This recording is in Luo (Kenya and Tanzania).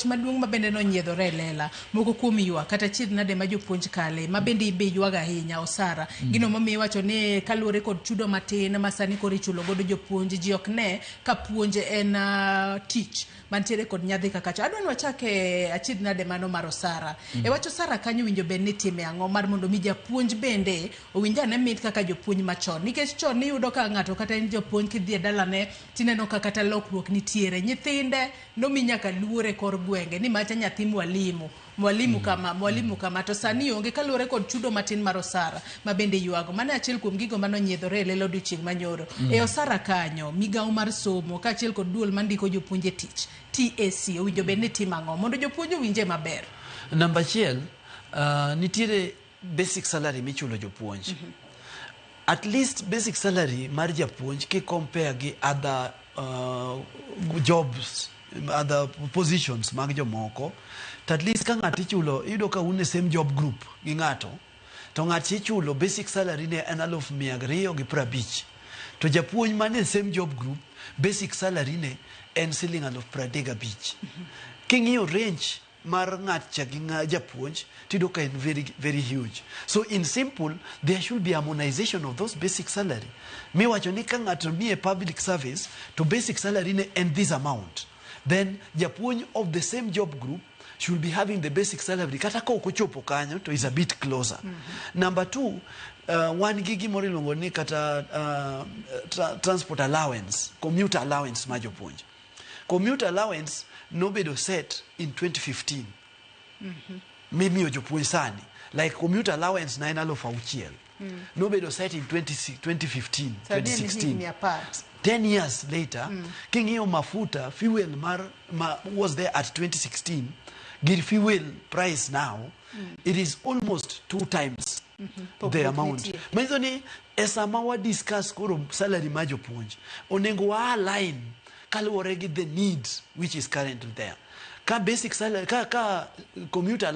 Maduong' ma bende nonyiedhore e lela moko kuom ywak kata chiedh nade ma jopuonj kale ma bende be ywago ahinya osara. Gino momiyo iwacho ni kaluwore kod chudo matin ma sani koro ichulo godo jopuonj, ji ok ne ka puonj en tich mantiere kod nyadhi kaka cha. Adwa ni wachak e achiedh nade mano mar osara. E wach osara kanyo winjo bed ni itime ang'o mar mondo mi japuonj bende owinj ane mit kaka jopuonj machon. Nikech chon niyudo ka ng'ato kata en japuonj kidhi e dalane tineno ka kata lokruok nitiere. Nyithinde nomi nyaka luor e kor gwenge ni macha nyathi mwalimu, mwalimu kama, mwalimu kama, to sani onge kaluwore kod chudo matin mar osara ma bende ywago. Mano e achiel kuom gigo mane onyiedhore e lela odiochieng' manyoro. E osara kanyo, migawo mar somo kaachiel kod duol mandiko jopuonj e tich, TSC, owinjo bed ni timo ang'o mondo jopuonj owinje maber? Namba achiel, nitiere basic salary michulo jopuonj. At least basic salary mar japuonj ki compare gi other jobs, other positions mag jomoko, to at least ka ng'ato ichulo, iyudo ka un e same job group gi ng'ato, to ng'at ichulo basic salary ne en 250,000, to japuonj man e same job group basic salary ne en siling 35,000. King'iyo range mar ng'at cha gi japuonj, tiyudo ka en very, very huge. So in simple, there should be harmonization of those basic salary miwacho ni ka ng'ato nie public service to basic salary ne en this amount, then japuonj of the same job group should be having the basic salary, kata ka ok ochopo kanyo to is a bit closer. Number two, wan gi gimoro iluongo ni kata transport allowance, commuter allowance ma jopuonj. Commuter allowance nobedo set in 2015 mimiyo jopuonj sani, like commuter allowance na en 6,000, nobedo set in 20, 2015. Sani en 2016. higni 10. 10 years later, king'iyo mafuta, fuel mar ma was there at 2016 gi fuel price now, it is almost two times the Pogruok amount. Nitie. Manyiso ni e sama wa discuss koro salary mar jopuonj, onego wa align kaluwore gi the need which is currently there, ka basic salary ka commuter